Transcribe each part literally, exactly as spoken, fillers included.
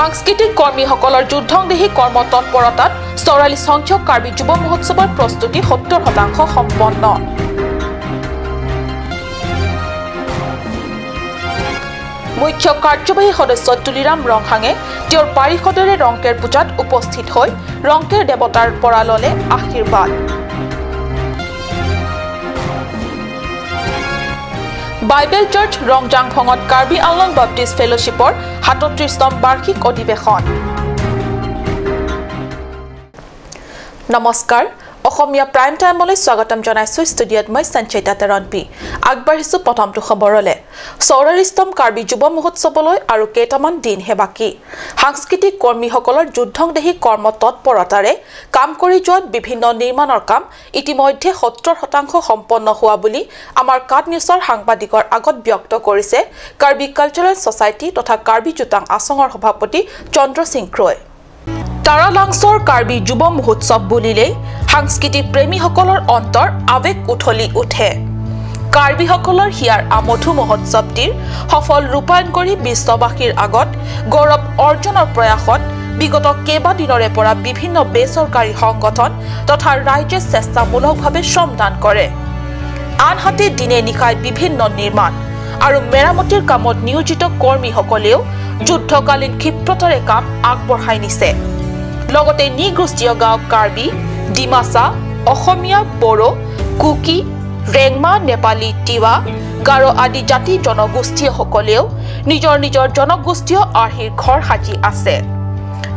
সাংস্কৃতিক কৰ্মীসকলৰ যুদ্ধংদেহী কৰ্ম তৎপৰতাত চৌৰাল্লিছ সংখ্যক কাৰ্বি যুৱ মহোৎসৱৰ প্ৰস্তুতি সত্তৰ শতাংশ সম্পন্ন। মুখ্য কাৰ্যবাহী সদস্য তুলিৰাম ৰংহাঙে তেওঁৰ পাৰিষদেৰে ৰংকেৰ পূজাত উপস্থিত হৈ ৰংকেৰ দেৱতাৰ পৰা ললে আশীৰ্বাদ। বাইবেল চাৰ্চ ৰংজাংফঙত কাৰ্বি আংলং বাপ্টিষ্ট ফেলোশ্বিপৰ সাতত্ৰিশতম বাৰ্ষিক অধিৱেশন। নমস্কাৰ, অসমীয়া প্ৰাইম টাইমলৈ স্বাগতম জনাইছো। ষ্টুডিঅ'ত মই সঞ্চিতা তেৰণপি। আগবাঢ়িছো প্ৰথমটো খবৰলে। চৌৰাল্লিছতম কাৰ্বি যুৱ মহোৎসৱলৈ আৰু কেইটামান দিনহে বাকী। সাংস্কৃতিক কৰ্মীসকলৰ যুদ্ধংদেহী কৰ্ম তৎপৰতাৰে কাম কৰি যোৱাত বিভিন্ন নিৰ্মাণৰ কাম ইতিমধ্যে সত্তৰ শতাংশ সম্পন্ন হোৱা বুলি আমাৰ কাট নিউজৰ সাংবাদিকৰ আগত ব্যক্ত কৰিছে কাৰ্বি কালচাৰেল ছ'চাইটি তথা কাৰ্বি জুতাং আছঙৰ সভাপতি চন্দ্ৰ সিং ক্ৰয়। তাৰালাংচৰ কাৰ্বি যুৱ মহোৎসৱ বুলিলেই সাংস্কৃতিক প্ৰেমীসকলৰ অন্তৰ আৱেগ উঠলি উঠে। কাৰ্বিসকলৰ হিয়াৰ আমঠু মহোৎসৱটিৰ সফল ৰূপায়ণ কৰি বিশ্ববাসীৰ আগত গৌৰৱ অৰ্জনৰ প্ৰয়াসত বিগত কেইবাদিনৰে পৰা বিভিন্ন বেচৰকাৰী সংগঠন তথা ৰাইজে স্বেচ্ছামূলকভাৱে শ্ৰমদান কৰে। আনহাতে দিনে নিশাই বিভিন্ন নিৰ্মাণ আৰু মেৰামতিৰ কামত নিয়োজিত কৰ্মীসকলেও যুদ্ধকালীন ক্ষিপ্ৰতাৰে কাম আগবঢ়াই নিছে। লগতে নৃগোষ্ঠীয় গাঁও কাৰ্বি, ডিমাচা, অসমীয়া, বড়ো, কুকি, ৰেংমা, নেপালী, তিৱা, গাৰো আদি জাতি জনগোষ্ঠীয়সকলেও নিজৰ নিজৰ জনগোষ্ঠীয় আৰ্হিৰ ঘৰ সাজি আছে।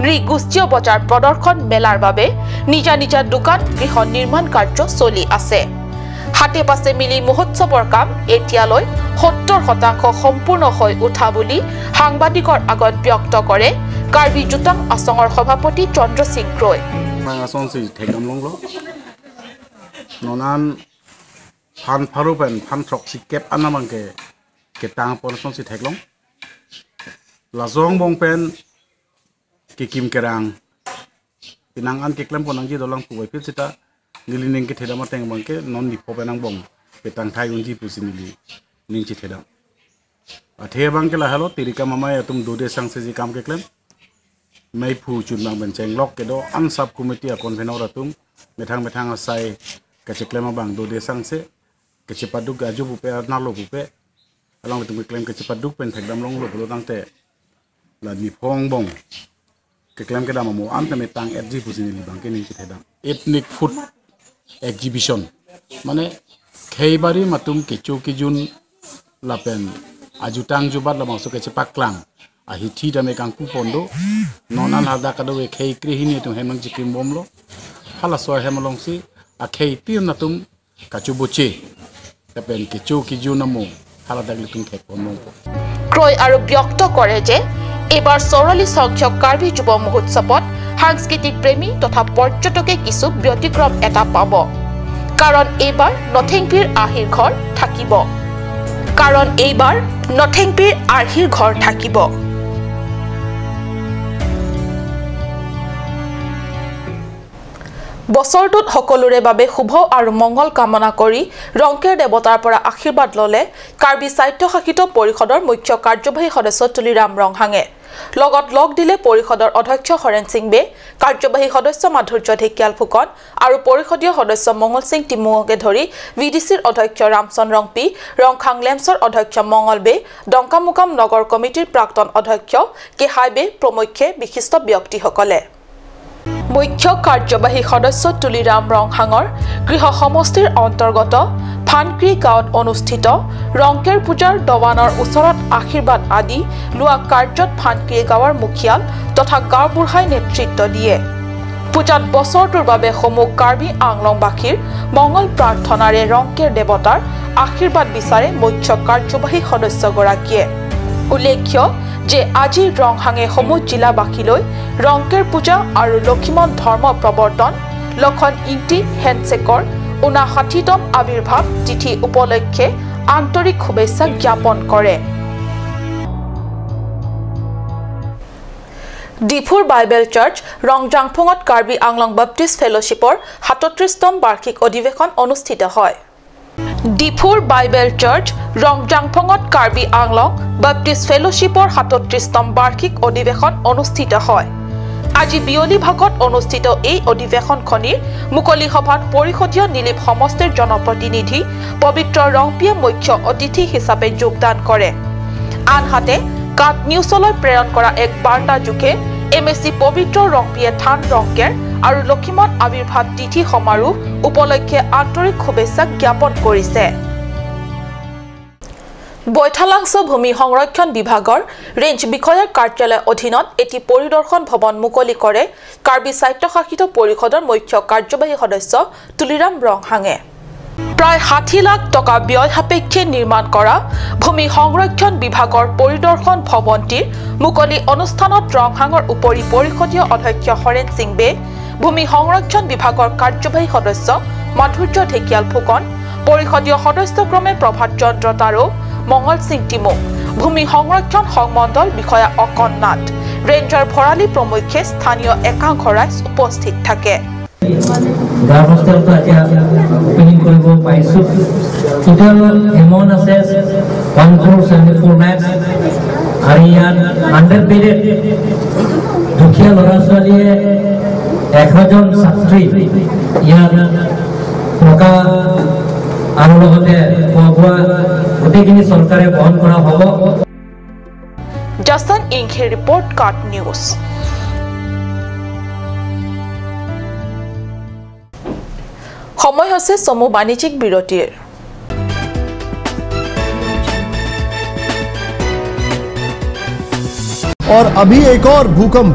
নৃগোষ্ঠীয় বজাৰ প্ৰদৰ্শন মেলাৰ বাবে নিজা নিজা দোকান গৃহ নিৰ্মাণ কাৰ্য চলি আছে। হাতে পাছে মিলি মহোৎসৱৰ কাম এতিয়ালৈ সত্তৰ শতাংশ সম্পূৰ্ণ হৈ উঠা বুলি সাংবাদিকৰ আগত ব্যক্ত কৰে কাৰ্বি জুতাং আছঙৰ সভাপতি চন্দ্ৰ সিং ক্ৰয়। Mang asonsi thekdam longlo. Non an phan pharo pen phan throksi kep an abangke ketang pon asonsi theklong. Laso angbong pen kekim kerang penang an keklem pon nangji dolang puvoiphit seta neli ning kethedam ateng abangke non nipho pen angbong petang thai unji pusi neli ning chethedam. Athe abangke lahelo, tirikam amei atum dode sangseji kam keklem. Meiphu chunbang pen chenglok kedo an sub committee a convener atum methang methang asai kacheklem abang dode sangse kachepaduk aju pupe arnalo pupe. Alanglitum keklem kachepaduk pen thekdam longlo pulo tangte la nipho angbong keklem kedam amo an tame tang etji pusi neli abangke ning chethedam. Ethnic food exhibition. Mane khei barim atum kecho kejun lapen ajutang jubat labangso kechepaklang ahithi tame kangpu pon do. Non an hadak kadokave khei krehini atum hem nangchekrim bomlo. Halaso ahem alongsi akhei tin atum kachoboche lapen kecho kejun amo haladak litum thek pon longpo. ক্ৰয় আৰু ব্যক্ত কৰে যে এইবাৰ চৌৰাল্লিছ সংখ্যক কাৰ্বি যুৱ মহোৎসৱত সাংস্কৃতিক প্ৰেমী তথা পৰ্যটকে কিছু ব্যতিক্ৰম এটা পাব, কাৰণ এইবাৰ নথেংপিৰ আৰ্হিৰ ঘৰ থাকিব, কাৰণ এইবাৰ নথেংপিৰ আৰ্হিৰ ঘৰ থাকিব। বছৰটোত সকলোৰে বাবে শুভ আৰু মংগল কামনা কৰি ৰংকেৰ দেৱতাৰ পৰা আশীৰ্বাদ ললে কাৰ্বি স্বায়ত্তশাসিত পৰিষদৰ মুখ্য কাৰ্যবাহী সদস্য তুলিৰাম ৰংহাঙে। লগত লগ দিলে পৰিষদৰ অধ্যক্ষ হৰেণ সিং বে, কাৰ্যবাহী সদস্য মাধুৰ্য ঢেকিয়াল ফুকন আৰু পৰিষদীয় সদস্য মংগল সিং টিমুঙকে ধৰি ভি ডি চিৰ অধ্যক্ষ ৰামচন্দ্ৰ ৰংপি, ৰংখাং লেম্পছৰ অধ্যক্ষ মংগল বে, ডংকামুকাম নগৰ কমিটিৰ প্ৰাক্তন অধ্যক্ষ কেহাই বে প্ৰমুখ্যে বিশিষ্ট ব্যক্তিসকলে। মুখ্য কাৰ্যবাহী সদস্য তুলিৰাম ৰংহাঙৰ গৃহ সমষ্টিৰ অন্তৰ্গত ফানক্ৰি গাঁৱত অনুষ্ঠিত ৰংকেৰ পূজাৰ দৱানৰ ওচৰত আশীৰ্বাদ আদি লোৱা কাৰ্যত ফানক্ৰি গাঁৱৰ মুখিয়াল তথা গাঁওবুঢ়াই নেতৃত্ব দিয়ে। পূজাত বছৰটোৰ বাবে সমূহ কাৰ্বি আংলংবাসীৰ মংগল প্ৰাৰ্থনাৰে ৰংকেৰ দেৱতাৰ আশীৰ্বাদ বিচাৰে মুখ্য কাৰ্যবাহী সদস্যগৰাকীয়ে। উল্লেখ্য যে আজি ৰংহাঙে সমূহ জিলাবাসীলৈ ৰংকেৰ পূজা আৰু লক্ষীমন ধৰ্ম প্ৰৱৰ্তন, লক্ষণ ইংতি হেণ্ডছেকৰ ঊনাষাঠিতম আৱিৰ্ভাৱ তিথি উপলক্ষে আন্তৰিক শুভেচ্ছা জ্ঞাপন কৰে। ডিফুৰ বাইবেল চাৰ্চ ৰংজাংফঙত কাৰ্বি আংলং বাপ্টিষ্ট ফেলোশ্বিপৰ সাতত্ৰিশতম বাৰ্ষিক অধিৱেশন অনুষ্ঠিত হয়। ডিফুৰ বাইবেল চাৰ্চ ৰংজাংফঙত কাৰ্বি আংলং বাপ্টিষ্ট ফেলোশ্বিপৰ সাতত্ৰিশতম বাৰ্ষিক অধিৱেশন অনুষ্ঠিত হয়। আজি বিয়লি ভাগত অনুষ্ঠিত এই অধিৱেশনখনিৰ মুকলি সভাত পৰিষদীয় নিলিপ সমষ্টিৰ জনপ্ৰতিনিধি পবিত্ৰ ৰংপিয়ে মুখ্য অতিথি হিচাপে যোগদান কৰে। আনহাতে কাট নিউজলৈ প্ৰেৰণ কৰা এক বাৰ্তাযোগে এম এ চি পবিত্ৰ ৰংপিয়ে থান ৰংকেৰ আৰু লক্ষীমন আৱিৰ্ভাৱ তিথি সমাৰোহ উপলক্ষে আন্তৰিক শুভেচ্ছা জ্ঞাপন কৰিছে। বৈঠালাংচ' ভূমি সংৰক্ষণ বিভাগৰ ৰেঞ্জ বিষয়াৰ কাৰ্যালয়ৰ অধীনত এটি পৰিদৰ্শন ভৱন মুকলি কৰে কাৰ্বি স্বায়ত্তশাসিত পৰিষদৰ মুখ্য কাৰ্যবাহী সদস্য তুলিৰাম ৰংহাঙে। প্ৰায় ষাঠি লাখ টকা ব্যয় সাপেক্ষে নিৰ্মাণ কৰা ভূমি সংৰক্ষণ বিভাগৰ পৰিদৰ্শন ভৱনটিৰ মুকলি অনুষ্ঠানত ৰংহাঙৰ উপৰি পৰিষদীয় অধ্যক্ষ হৰেণ সিং বে, ভূমি সংৰক্ষণ বিভাগৰ কাৰ্যবাহী সদস্য মাধুৰ্য ঢেকিয়াল ফুকন, পৰিষদীয় সদস্যক্ৰমে প্ৰভাত চন্দ্ৰ তাৰো, মংগল সিং টিমুং, ভূমি সংৰক্ষণ সংমণ্ডল বিষয়া অকন নাথ, ৰেঞ্জাৰ ভৰালী প্ৰমুখ্যে স্থানীয় একাংশ ৰাইজ উপস্থিত থাকে। গাৰ্লছ হোষ্টেলটো এতিয়া অপেনিং কৰিব পাৰিছো। টোটেল এমাউণ্ট আছে ওৱান ক্ৰ'ৰ ছেভেণ্টি ফ'ৰ লাখ। আৰু ইয়াত হাণ্ড্ৰেড বেডেড দুখীয়া ল'ৰা ছোৱালীয়ে এশজন ছাত্ৰী ইয়াত থকা আৰু লগতে খোৱা বোৱা গোটেইখিনি চৰকাৰে বহন কৰা হ'ব। জাষ্টিন ইংঘে ৰিপৰ্ট, কাট নিউজ। সময় হৈছে চমু বাণিজ্যিক বিৰতিৰ। और अभी एक और भूकंप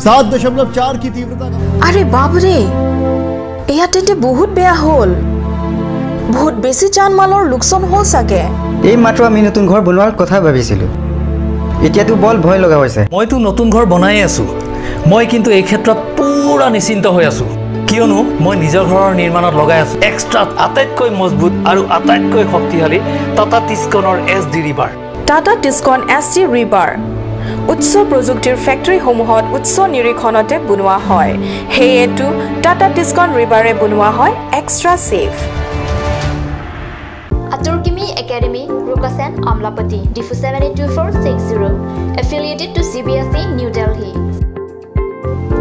सात दशमलव चार की तीव्रता का। আৰে বাপৰে, এয়া তেন্তে বহুত বেয়া হ'ল। বহুত বেছি জান মালৰ লোকচান হ'ল চাগে। এই মাত্ৰ আমি নতুন ঘৰ বনোৱাৰ কথা ভাবিছিলো, এতিয়াতো বৰ ভয় লগা হৈছে। মইতো নতুন ঘৰ বনাই আছো, মই কিন্তু এই ক্ষেত্ৰত পুৰা নিশ্চিন্ত হৈ আছো, কিয়নো মই নিজৰ ঘৰৰ নিৰ্মাণত লগাই আছো এক্সট্ৰা আটাইতকৈ মজবুত আৰু আটাইতকৈ শক্তিশালী টাটা টিচকনৰ এছ ডি ৰিবাৰ। টাটা টিচকন এছ ডি ৰিবাৰ উচ্চ প্ৰযুক্তিৰ ফেক্টৰীসমূহত উচ্চ নিৰীক্ষণতে বনোৱা হয়। সেয়েতো টাটা টিচকন ৰিবাৰে বনোৱা হয় extra safe. Atur Kimi Academy, Rukasen, Amlapati, D F U seven eight two four six zero. Affiliated to C B S E, New Delhi.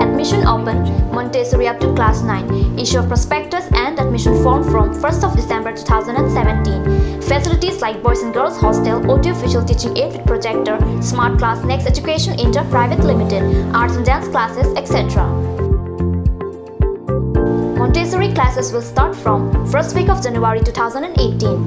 Admission open, Montessori up to class nine. Issue of prospectus and admission form from first of December two thousand and seventeen. Facilities like boys and girls hostel, audio visual teaching aid with projector, smart class, Next Education India Private Limited, arts and dance classes, et cetera. Montessori classes will start from first week of January two thousand and eighteen.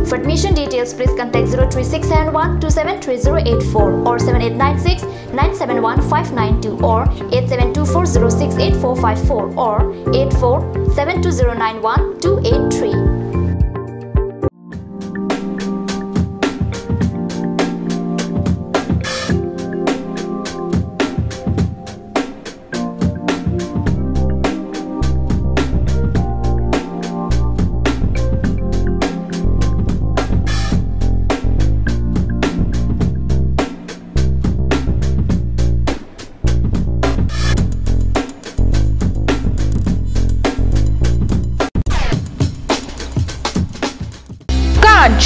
For admission details, please contact zero three six seven one two seven three zero eight four or seven eight nine six nine seven one five nine two or eight seven two four zero six eight four five four or eight four seven two zero nine one two eight three. কাঞ্চ,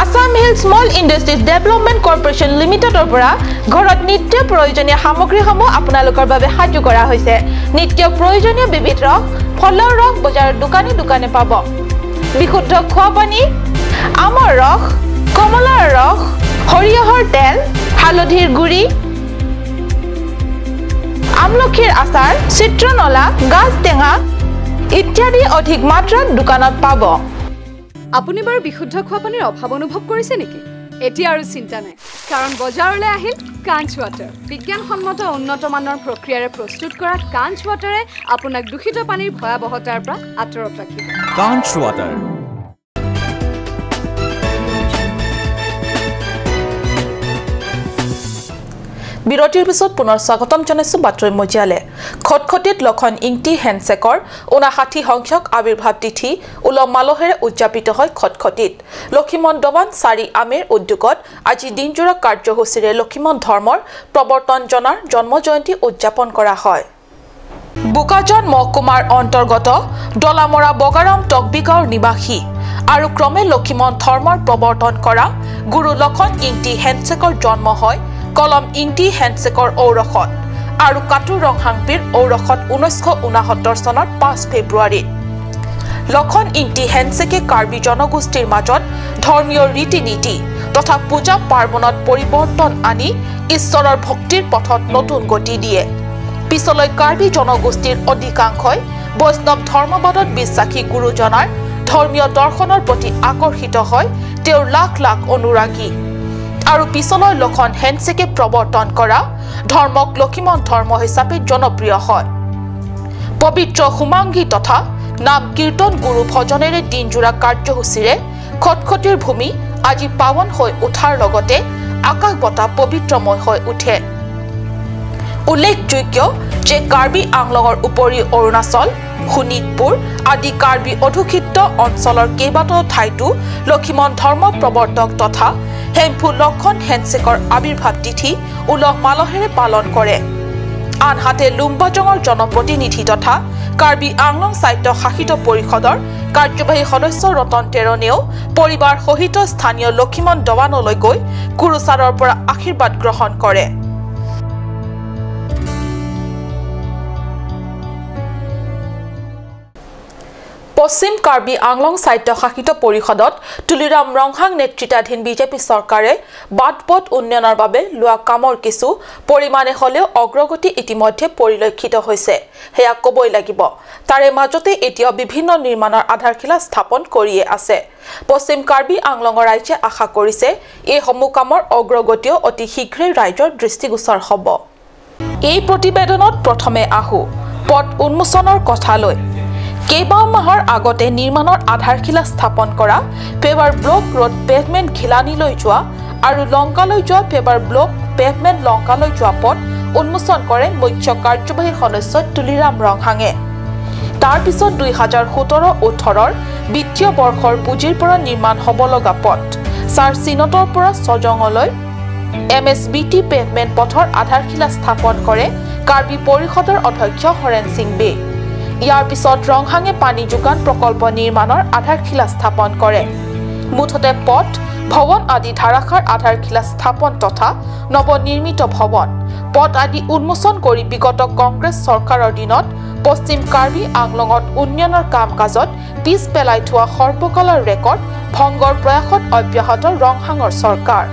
Assam hill small industries development corporation লিমিটেডৰ পৰা ঘৰত নিত্য প্ৰয়োজনীয় সামগ্ৰীসমূহ আপোনালোকৰ বাবে সাজু কৰা হৈছে। নিত্য প্ৰয়োজনীয় বিবিধ ৰস, ফলৰ ৰস বজাৰৰ দোকানে দোকানে পাব। বিশুদ্ধ খোৱা পানী, আমৰ ৰস, কমলাৰ ৰস, সৰিয়হৰ তেল, হালধিৰ গুড়ি, আমলখিৰ আচাৰ, চিত্ৰনলা, গাজ টেঙা ইত্যাদি অধিক মাত্ৰাত দোকানত পাব। আপুনি বাৰু বিশুদ্ধ খোৱা পানীৰ অভাৱ অনুভৱ কৰিছে নেকি? এতিয়া আৰু চিন্তা নাই, কাৰণ বজাৰলৈ আহিল কাঞ্চ ৱাটাৰ। বিজ্ঞানসন্মত উন্নত মানৰ প্ৰক্ৰিয়াৰে প্ৰস্তুত কৰা কাঞ্চ ৱাটাৰে আপোনাক দূষিত পানীৰ ভয়াৱহতাৰ পৰা আঁতৰত ৰাখিব। কাঞ্চ ৱাটাৰ। বিৰতিৰ পিছত পুনৰ স্বাগতম জনাইছো বাতৰি মজিয়ালে। খটখটিত লক্ষণ ইংতি হেণ্ডছেকৰ ঊনাষাঠি সংখ্যক আৱিৰ্ভাৱ তিথি উলহ মালহেৰে উদযাপিত হয় খটখটিত। লক্ষীমন দৱান চাৰি আমেৰ উদ্যোগত আজি দিনজোৰা কাৰ্যসূচীৰে লক্ষীমন ধৰ্মৰ প্ৰৱৰ্তন জনাৰ জন্ম জয়ন্তী উদযাপন কৰা হয়। বোকাজান মহকুমাৰ অন্তৰ্গত ডলামৰা বগাৰাম তকবিগাঁৱৰ নিবাসী আৰু ক্ৰমে লক্ষীমন ধৰ্মৰ প্ৰৱৰ্তন কৰা গুৰু লক্ষণ ইংতি হেনচেকৰ জন্ম হয় কলম ইংতি হেনচেকৰ ঔৰসত আৰু কাটু ৰংহাংপিৰ ঔৰসত ঊনৈছশ ঊনসত্তৰ চনৰ পাঁচ ফেব্ৰুৱাৰীত। লক্ষণ ইংতি হেনচেকে কাৰ্বি জনগোষ্ঠীৰ মাজত ধৰ্মীয় ৰীতি নীতি তথা পূজা পাৰ্বণত পৰিৱৰ্তন আনি ঈশ্বৰৰ ভক্তিৰ পথত নতুন গতি দিয়ে। পিছলৈ কাৰ্বি জনগোষ্ঠীৰ অধিকাংশই বৈষ্ণৱ ধৰ্মবাদত বিশ্বাসী গুৰুজনাৰ ধৰ্মীয় দৰ্শনৰ প্ৰতি আকৰ্ষিত হয় তেওঁৰ লাখ লাখ অনুৰাগী। আৰু পিছলৈ লক্ষণ হেনচেকে প্ৰৱৰ্তন কৰা ধৰ্মক লক্ষীমন ধৰ্ম হিচাপে জনপ্ৰিয় হয়। পবিত্ৰ হোমাংগী তথা নাম কীৰ্তন গুৰু ভজনেৰে দিনজোৰা কাৰ্যসূচীৰে খটখটিৰ ভূমি আজি পাৱন হৈ উঠাৰ লগতে আকাশ বতাহ পবিত্ৰময় হৈ উঠে। উল্লেখযোগ্য যে কাৰ্বি আংলঙৰ উপৰি অৰুণাচল, শোণিতপুৰ আদি কাৰ্বি অধ্যুষিত অঞ্চলৰ কেইবাটাও ঠাইতো লক্ষীমন ধৰ্ম প্ৰৱৰ্তক তথা হেমফু লক্ষণ হেনচেকৰ আৱিৰ্ভাৱ তিথি উলহ মালহেৰে পালন কৰে। আনহাতে লুম্বাজঙৰ জনপ্ৰতিনিধি তথা কাৰ্বি আংলং স্বায়ত্তশাসিত পৰিষদৰ কাৰ্যবাহী সদস্য ৰতন তেৰণেও পৰিবাৰ সহিত স্থানীয় লক্ষীমন দৱানলৈ গৈ গুৰুচাৰৰ পৰা আশীৰ্বাদ গ্ৰহণ কৰে। পশ্চিম কাৰ্বি আংলং স্বায়ত্তশাসিত পৰিষদত তুলিৰাম ৰংহাং নেতৃত্বাধীন বিজেপি চৰকাৰে বাট পথ উন্নয়নৰ বাবে লোৱা কামৰ কিছু পৰিমাণে হ'লেও অগ্ৰগতি ইতিমধ্যে পৰিলক্ষিত হৈছে, সেয়া ক'বই লাগিব। তাৰে মাজতে এতিয়াও বিভিন্ন নিৰ্মাণৰ আধাৰশিলা স্থাপন কৰিয়ে আছে। পশ্চিম কাৰ্বি আংলঙৰ ৰাইজে আশা কৰিছে এইসমূহ কামৰ অগ্ৰগতিও অতি শীঘ্ৰেই ৰাইজৰ দৃষ্টিগোচৰ হ'ব। এই প্ৰতিবেদনত প্ৰথমে আহো পথ উন্মোচনৰ কথালৈ। কেইবামাহৰ আগতে নিৰ্মাণৰ আধাৰশিলা স্থাপন কৰা পেভাৰ ব্লক ৰোড পেভমেণ্ট ঘিলানীলৈ যোৱা আৰু লংকালৈ যোৱা পেভাৰ ব্লক পেভমেণ্ট লংকালৈ যোৱা পথ উন্মোচন কৰে মুখ্য কাৰ্যবাহী সদস্য তুলিৰাম ৰংহাঙে। তাৰ পিছত দুই হাজাৰ সোতৰ ওঠৰৰ বিত্তীয় বৰ্ষৰ পুঁজিৰ পৰা নিৰ্মাণ হ'ব লগা পথ চাৰ চিনতৰ পৰা ছজঙলৈ M S B T pavement পথৰ আধাৰশিলা স্থাপন কৰে কাৰ্বি পৰিষদৰ অধ্যক্ষ হৰেণ সিং বে। ইয়াৰ পিছত ৰংহাঙে পানী যোগান প্ৰকল্প নিৰ্মাণৰ আধাৰশিলা স্থাপন কৰে। মুঠতে পথ, ভৱন আদি ধাৰাসাৰ আধাৰশিলা স্থাপন তথা নৱনিৰ্মিত ভৱন, পথ আদি উন্মোচন কৰি বিগত কংগ্ৰেছ চৰকাৰৰ দিনত পশ্চিম কাৰ্বি আংলঙত উন্নয়নৰ কাম কাজত পিছ পেলাই থোৱা সৰ্বকালৰ ৰেকৰ্ড ভংগৰ প্ৰয়াসত অব্যাহত ৰংহাঙৰ চৰকাৰ।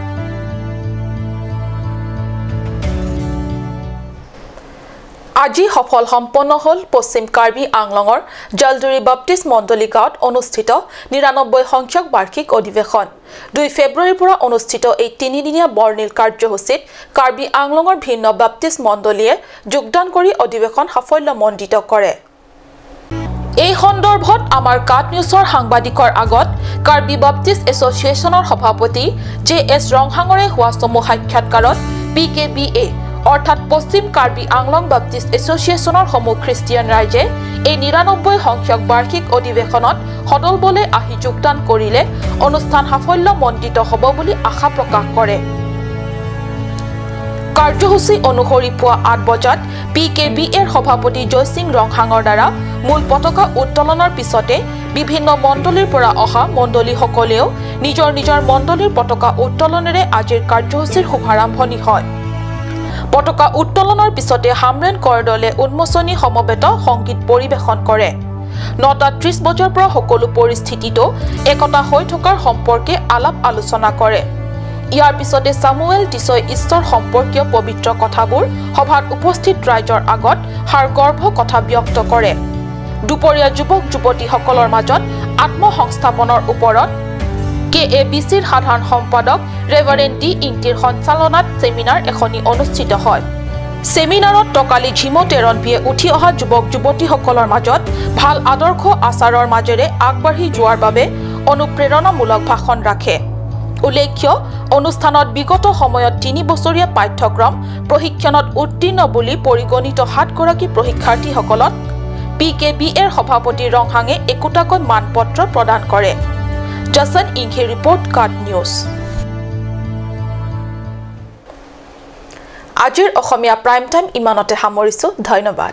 আজি সফল সম্পন্ন হ'ল পশ্চিম কাৰ্বি আংলঙৰ জলদুৰি বাপ্তিষ্ট মণ্ডলী গাঁৱত অনুষ্ঠিত নিৰানব্বৈ সংখ্যক বাৰ্ষিক অধিৱেশন। দুই ফেব্ৰুৱাৰীৰ পৰা অনুষ্ঠিত এই তিনিদিনীয়া বৰ্ণিল কাৰ্যসূচীত কাৰ্বি আংলঙৰ ভিন্ন বাপ্তিষ্ট মণ্ডলীয়ে যোগদান কৰি অধিৱেশন সাফল্যমণ্ডিত কৰে। এই সন্দৰ্ভত আমাৰ কাট নিউজৰ সাংবাদিকৰ আগত কাৰ্বি বাপ্তিষ্ট এছ'চিয়েশ্যনৰ সভাপতি জে এছ ৰংহাঙৰে হোৱা চমু সাক্ষাৎকাৰত পি কে বি এ অৰ্থাৎ পশ্চিম কাৰ্বি আংলং বাপ্তিষ্ট এছ'চিয়েশ্যনৰ সমূহ খ্ৰীষ্টিয়ান ৰাইজে এই নিৰানব্বৈ সংখ্যক বাৰ্ষিক অধিৱেশনত সদল বলে আহি যোগদান কৰিলে অনুষ্ঠান সাফল্যমণ্ডিত হ'ব বুলি আশা প্ৰকাশ কৰে। কাৰ্যসূচী অনুসৰি পুৱা আঠ বজাত পি কে বি এৰ সভাপতি জয়সিং ৰংহাঙৰ দ্বাৰা মূল পতাকা উত্তোলনৰ পিছতে বিভিন্ন মণ্ডলীৰ পৰা অহা মণ্ডলীসকলেও নিজৰ নিজৰ মণ্ডলীৰ পতাকা উত্তোলনেৰে আজিৰ কাৰ্যসূচীৰ শুভাৰম্ভণি হয়। পতাকা উত্তোলনৰ পিছতে হামৰেণ কৰদলে উন্মোচনী সমবেত সংগীত পৰিৱেশন কৰে। নটা ত্ৰিশ বজাৰ পৰা সকলো পৰিস্থিতিতো একতা হৈ থকাৰ সম্পৰ্কে আলাপ আলোচনা কৰে। ইয়াৰ পিছতে চামুৱেল টিছৈ ঈশ্বৰ সম্পৰ্কীয় পবিত্ৰ কথাবোৰ সভাত উপস্থিত ৰাইজৰ আগত সাৰ গৰ্ভ কথা ব্যক্ত কৰে। দুপৰীয়া যুৱক যুৱতীসকলৰ মাজত আত্মসংস্থাপনৰ ওপৰত কে এ বি চিৰ সাধাৰণ সম্পাদক ৰেভাৰেণ্ড ডি ইংতিৰ সঞ্চালনাত ছেমিনাৰ এখনি অনুষ্ঠিত হয়। ছেমিনাৰত তকালি ঝিমু তেৰণপিয়ে উঠি অহা যুৱক যুৱতীসকলৰ মাজত ভাল আদৰ্শ আচাৰৰ মাজেৰে আগবাঢ়ি যোৱাৰ বাবে অনুপ্ৰেৰণামূলক ভাষণ ৰাখে। উল্লেখ্য, অনুষ্ঠানত বিগত সময়ত তিনি বছৰীয়া পাঠ্যক্ৰম প্ৰশিক্ষণত উত্তীৰ্ণ বুলি পৰিগণিত সাতগৰাকী প্ৰশিক্ষাৰ্থীসকলক পি কে বি এৰ সভাপতি ৰংহাঙে একোটাকৈ মানপত্ৰ প্ৰদান কৰে। জাচন ইংঘে ৰিপৰ্ট, কাট নিউজ। আজিৰ অসমীয়া প্ৰাইম টাইম ইমানতে সামৰিছো। ধন্যবাদ।